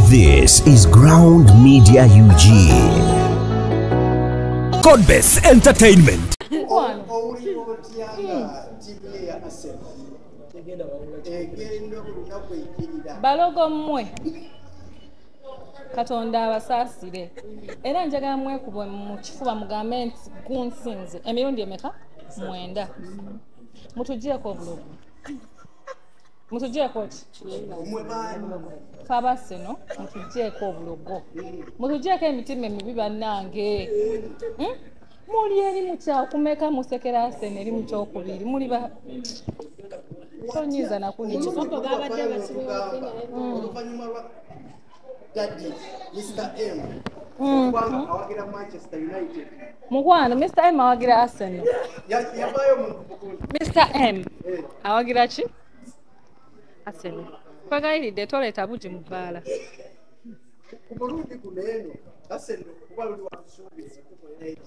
This is Ground Media UG. Godbest Entertainment. Balogo mmwe Katonda abasaasire era njagala mwekubwe mu kifuba mugambe nti gunsinze emirundi emeka 9. Mutugyeko obulogo, mutugyeko ki Fabaseno, mutugyeko obulogo, mutugyeko emitima emibi bannange. Muli eri mukyakumeka musekera Arsenal eri mukyokubiri muli ba tonyiza nakunyiza. Daddy, Mr. M. Awagira Manchester United. Mukwano, Mr. M awagira Arsenal. Mr. M awagira ki? Arsenal. Kwagayiridde toleeta bugi mu bbaala. Ku mulundi guno eno Arsenal kuba luli watusuubiza tukolera.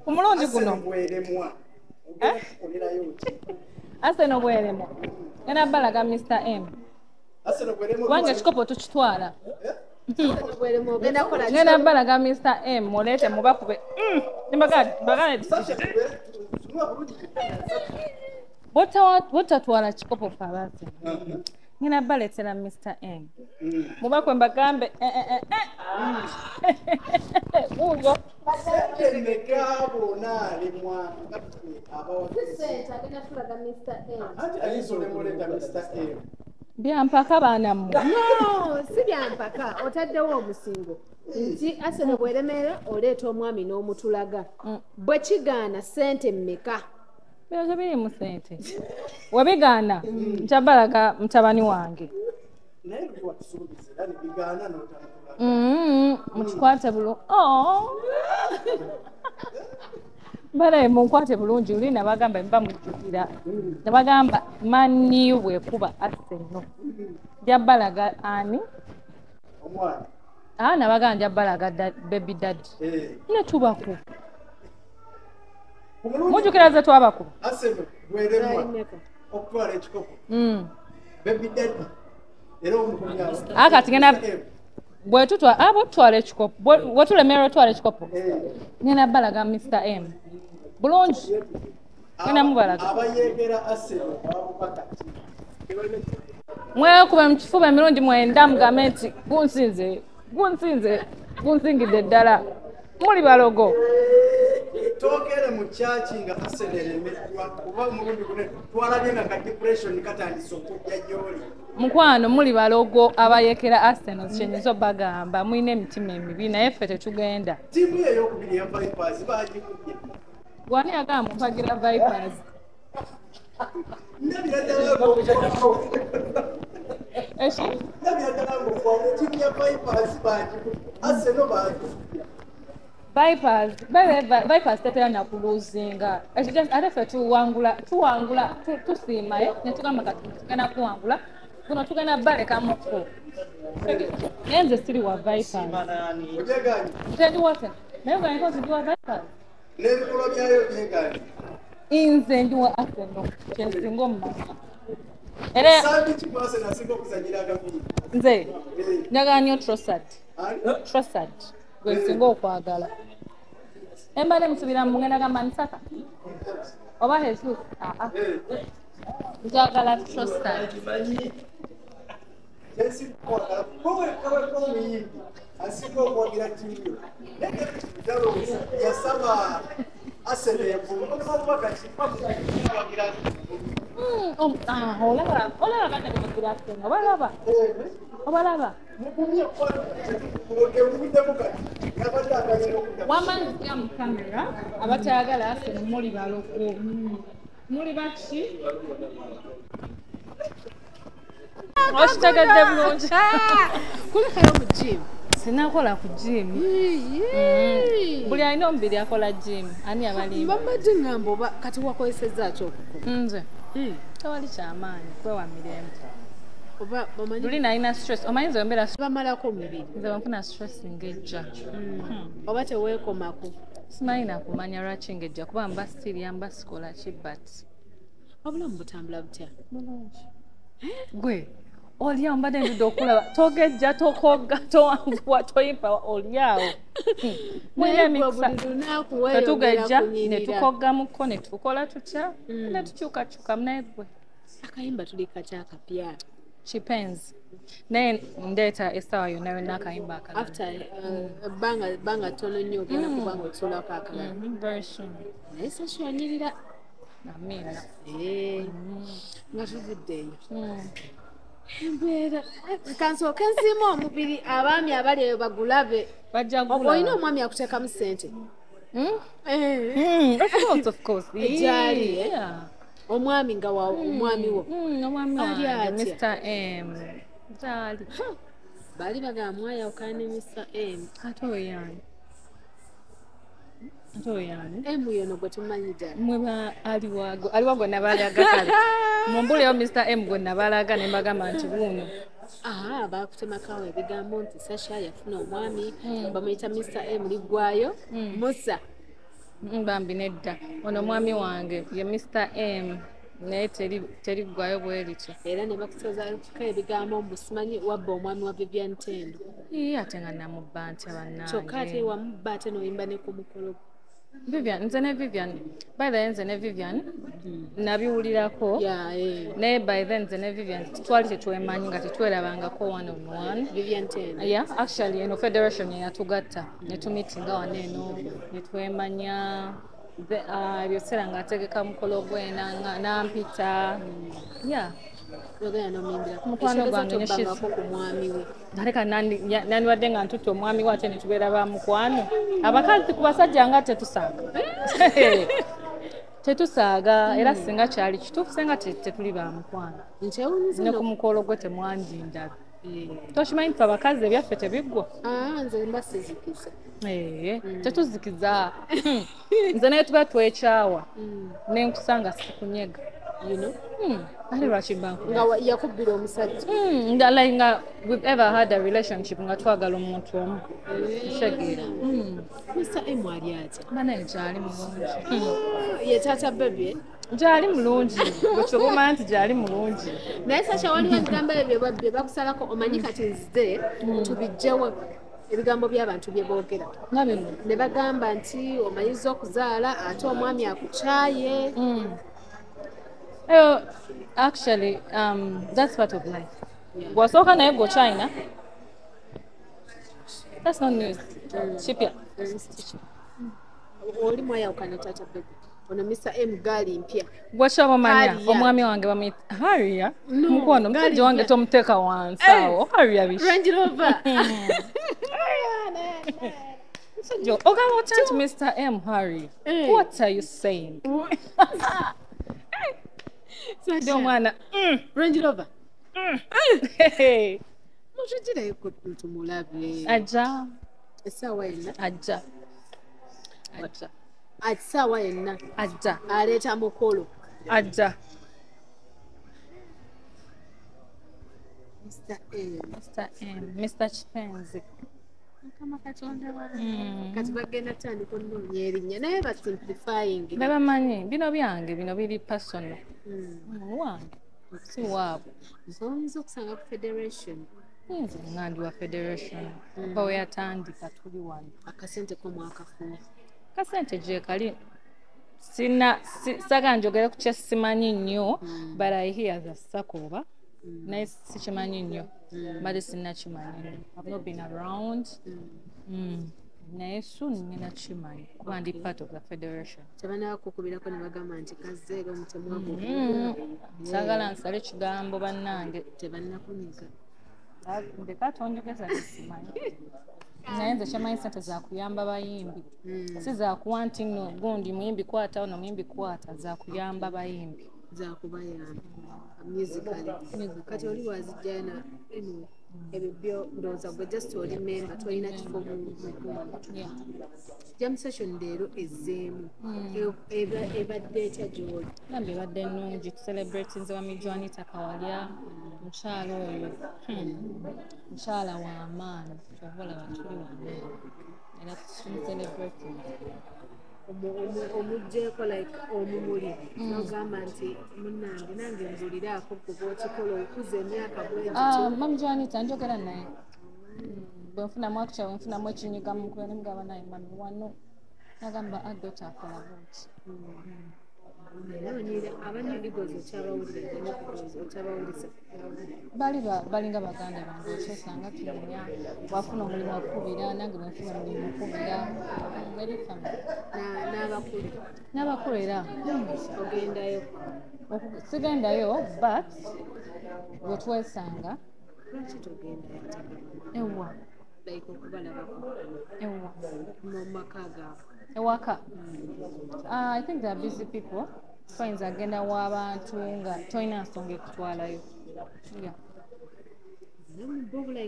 Ku mulundi guno bweremwa. Ogenda ki? Arsenal bweremwa. Ngenda balaga Mr. M. Wange ekikopo tukitwala. Ngenda balaga Mr. M muleete mubakube. Botatwala kikopo fe abaasi. Ngenda baleetera Mr. M. Mubakwe mbagambe wuuyo. Byampaka baana mmwe. No, si byampaka, otaddewo omusingo. Nti Arsenal bw'eremeera oleeta omwami n'omutulaga. Bwe kigaana ssente mmeka? Bino tebiriimu ssente. Webigaana nkyabalaga mutabani wange. Mukikwate bulungi. Bale munkwate bulungi luli nabagamba mba mujjukira. Nabagamba Man U bw'ekuba Arsenal. Nja ani? Omwana. Nabagamba nja balaga baby daddy. Ne tubakuba. Mujjukira ze twabakuba. Arsenal bweremwa okutwala ekikopo. Baby daddy era omukomyawo. Akati ngenda bwe tutwala ekikopo. Bwe tulemererwa otwala ekikopo. Ngenda balaga Mr. M. Bulungi. Ngenda mubalaga. Abayegera Arsenal ababaka. Mwekube mu kifuba emirundi 9 mugambe nti gunsinze, gunsinze, gunsingidde ddala. Muli balogo. Tokere mu church nga Arsenal eremeddwa kuba omulundi guno twalabye nga ka depression katandise okujja gy'oli. Mukwano muli balogo abayekera Arsenal kyenyinza obagamba mulina emitima emibi naye ffe tetugenda. Ttiimu ye ey'okubiri ya Vipers baagikubye. Gwani agamba mpagira Vipers? Ndabira ddala ttiimu ya Vipers baagikubye. Arsenal baagikubye. Vipers tetera na kuluzinga. Ate ffe tuwangula, tusiima ne tugamba kati tugenda kuwangula. Kuno tugenda balekamuko. Naye nze siri wa Vipers. Nze ndi wa Arsenal. Naye ogaanye nti ndi wa Vipers. N'ebikolwa byayo byegaanye. Nze ndi wa Arsenal. Kye nsinga omumanya. Era nze njagala nnyo Trossard. Trossard gwe nsinga okwagala. Embadde musubira mugenda gamba Nsaka oba Jesus. Njagala Trossard. Olaba banne bagira Arsenal. Obalaba. Obalaba. Wamanzi mu kamera abatayagala Arsenal muli balogo. Muli baki? Okitegedde bulungi. Kulekayo mu gym. Sinakola ku gym. Buli alina omubiri akola gym. Ani abalimba? Mbadde ŋŋamba oba kati wakozesezza ki okukuma? Nze. Tewali kyamaanyi kwewa mirembe. Oba omanyi luli nalina stress. Omanyi nze mbeera bamalako omubiri. Nze bwe nfuna stress ng'ejja. Oba teweekomako. Simanyi nakumanya lwaki ng'ejja kuba mba sirya mba sikola ki but obulamu butambula butya? Bulungi. Gwe Oli awo mbadde ndudde okulaba togejja tokogga towanguwa toyimpa oli awo. Mulina emikisa tetugejja ne tukoggamuko ne tukola tutya ne tukyukakyukamu naye gwe. Akayimba tuli katya akapya? Kipenzi. Naye ndeeta essaawa yonna yonna akayimba akalala. After ebbanga ttono nnyo ogenda kuba nga otuulako akalala. Very soon. Naye Sasha onyirira. Amiina. Nga tuvuddeeyo. Embeera kansooke nsiima omubiri abaami abali eyo bagulabe. Bajja gulaba. Olina omwami akuteekamu ssente? Of course, of course. Gyali, eh? Omwami nga wa omwami wo. Omwami wange Mr. M. Gyali. Baali bagamba mwayawukana ne Mr. M. Ate oyo y'ani? Ate oyo y'ani? M yono gwe tumanyi ddala. Mwe ba aliwa gwe nabalaga kale. Mumbuleyo Mr. M gwe nabalaga ne mbagamba nti wuuno. Baakutemako awo ebigambo nti Sasha yafuna omwami bamuyita Mr. M liggwayo Musa. Bambi nedda. Ono omwami wange ye Mr. M naye teriggwayo bwe lityo. Era ne bakusozaako ebigambo mbu simanyi wabba omwami wa Vivian Tendo. Ate nga namubba ntya bannange. Kyokka ate wamubba ate n'oyimba ne ku mukolo gwe. Vivian, nze ne Vivian, by the way nze ne Vivian nabiwulirako. Naye by then nze ne Vivian twali tetwemanyi nga tetwerabangako one on one. Vivian Tendo. Yeah, actually eno federation yatugatta ne tumeetinga wano eno ne twemanya. Ebiseera ng'ategeka mukolo gwe n'ampita. Yeah. Mukwano gwange ne ku mwami we. Aleka nandibadde nga ntutte omwami we ate ne tubeera ba mukwano. Abakazi ku basajja nga tetusaaga. Tetusaaga era singa kyali kituufu singa tetuli ba mukwano. Ne ku mukolo gwe temwandindaga. Tokimanyi nti abakazi ebyaffe tebiggwa? Nze mba sizikiza. Tetuzikiza. Nze naye tuba twekyawa ne nkusanga sikunyega. You know? Ate lwaki mba nkunyega? Nga yakubbira omusajja. Like nga we've ever had a relationship nga twagala omuntu omu. Kitegeera. Mr. M ali atya? Banaye gyali mulungi. Ye taata baby? Gyali mulungi. Gwe kyoba omanya nti gyali mulungi. Naye Sasha waliwo ebigambo ebyo bye bakusalako omanyi kati nzize tubiggyewo ebigambo by'abantu bye boogera. Ne bagamba nti omanyiza okuzaala ate omwami akukyaye. Actually, that's part of life. Bw'osooka naye gwe China. That's not news. Kipya. Oli mwayawukana taata baby. Ono Mr. M gaali mpya. Gwe kyoba omanya omwami wange bamuyita Harrier. Mukwano omusajja wange tomuteeka wansi awo. Harrier biki? Range Rover. Musajja ogamba otya nti Mr. M Harrier? What are you saying? Ndi omwana. Range Rover. Mutugireyo tumulabe. Ajja. Essaawa yenna. Ajja. Ajja. Essaawa yenna. Ajja. Aleeta mukolo. Ajja. Mr. M. Mr. M. Mr. Kipenzi. Mukama Katonda wange. Kati bagenda kutandika okunoonya erinnya naye ba simplifying. Bebamanyi bino byange bino biri personal. Wange si waabwe. Oyinza okusanga ku federation. Nze nga ndi wa federation. Okuva we yatandika tuli wano. Akasente ko mwakafuna. Akasente gye kali sina saagala njogere ku kye simanyi nnyo but I hear the Sakoba. Naye sikimanyi nnyo. Mbadde sinnakimanyi nnyo. I've not been around. Naye soon ngenda kimanyi kuba ndi part of the federation. Tebannaba kukubirako ne bagamba nti kazze era omutemwa gwo. Saagala nsale kigambo bannange. Tebannakunyiga. Ndeka tonjogeza simanyi. Naye nze kyemanyi ssente za kuyamba bayimbi. Si za kuwa nti nno gundi muyimbi kwata ono muyimbi kwata, za kuyamba bayimbi. Za kubayamba musically. Kati oli wazijjayo na anyway ebyo byo ndowooza gwe just oli member tolina kifo mu ggwanga. Jam session leero ezzeemu. Ebadde etya gy'oli? Bambi ebadde nnungi tucelebratinze Wami Anita Kawalya. Mukyala oyo mukyala w'amaanyi kyova olaba tuli wano era tumucelebratinze. Omuggyeko like omumuli n'ogamba nti munnange nange mbuliraako kuba okikola okuza emyaka bwegityo. Mami Joanita njogera naye bwe nfunamu akutya, bwe nfunamu ekinyiga mukubira ne mugamba naye mami wano nagamba adde otakola bwoti. Aba New Eagles okyabawulira, okyabawuliza? Bali balinga baganda bange, okyosanga tunyumya, bwafuna omulimu akubira, nange bwenfuna omulimu okubira, eri family. N'abakulu? N'abakulu era. Ogendayo? Sigendayo, but bwetwesanga. Lwaki togendayo? Ewa? Like okubalabako. Ewa? Mu maka gaabwe. Ewaka? I think they are busy people. Toyinza agenda w'abantu nga tolina nsonga ekutwalayo. Yeah.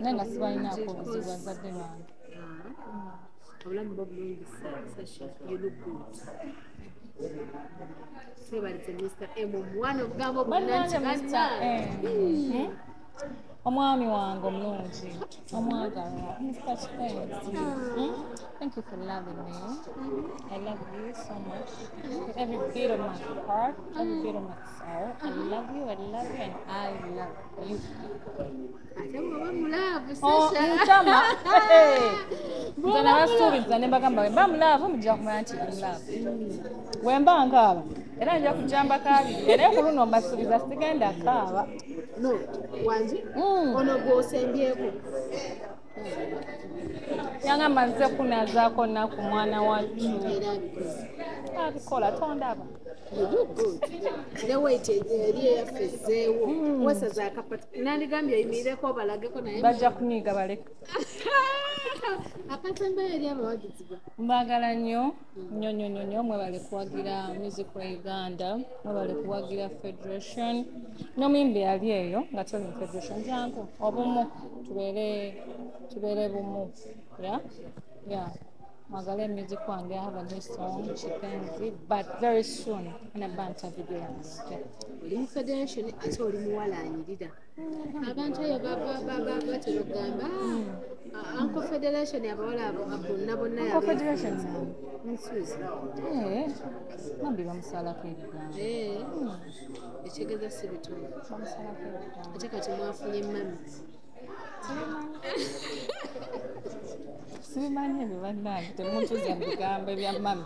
Naye nga sibalinaako obuzibu bazadde bange. Obulamu bwo bulungi, Sasha, you look good. Twebalize Mr M, omwana obugambo. Bannange, Mr M. Omwami wange omulungi omwagalwa, Mr Kipenzi, thank you for loving me. I love you so much with every beat of my heart, every beat of my soul. I love you, I love you and I love you. Ate bwoba mu love. Oh, Sasha. Ntama nze nabasuubiza ne mbagamba bwe mba mu love mujja kumanya nti mu love. Bwe mba nkaaba era nja kujja mbakaabirire, naye ku luno mbasuubiza sigenda kaaba. No wangi ono gw'osembyeko? Yangamba nze kunazaako nnaku mwana wattu. Era abikoze? Abikola, tondaba? You look good. Ne weight eri eyaffe ezzeewo, wesaza akapati, nandigambye oyimirireko obalageko, naye bajja kunyiiga, baleka. Akasembayo eri abawagizi ba Mbaagala nnyo nnyo nnyo nnyo nnyo. Mwebale kuwagira music wa Uganda, mwebale kuwagira federation n'omuyimbi ali eyo nga toli mu federation, jangu obumu tubeere bumu. Yeah, mwagale music wange. I have a new song, Kipenzi, but very soon anabanta video yange mpya. Oli mu federation ate oli muwala anyirira abantu eyo batera okugamba Uncle Federation abawala abo bonna bonna. Uncle Federation? Nsuzi. Eh, bambi bamusalako ebigambo. Eh, ekitegeeza si bitono. Bamusalako ebigambo. Ate kati mwafunye mami. Sibimanyi ebyo bannange, temuntuza mu bigambo ebya mami.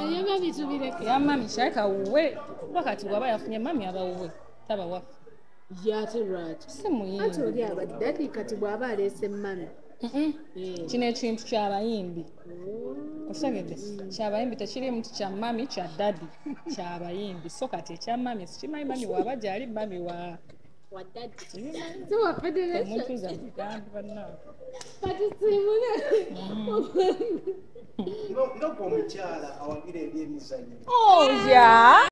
Ebya mami tubireke. Ebya mami kirabika wuwe, kuba kati bw'aba yafunye mami aba wuwe, taba waffe. Yate lwaki? Si muyimbi. Anti oli aba daddy, kati bw'aba aleese mami. Kino ekintu kyabayimbi, okitegedde? Kyabayimbi, tekirimu nti kya mami, kya daddy, kyabayimbi. So kati ekya mami sikimanyi, mami bw'aba gyali mami wa Wa daddy si wa federation. Temuntuza mu bigambo bannange. Kati siimule. Nga gwe omukyala awagira ebyemizannyo. Oh yeah.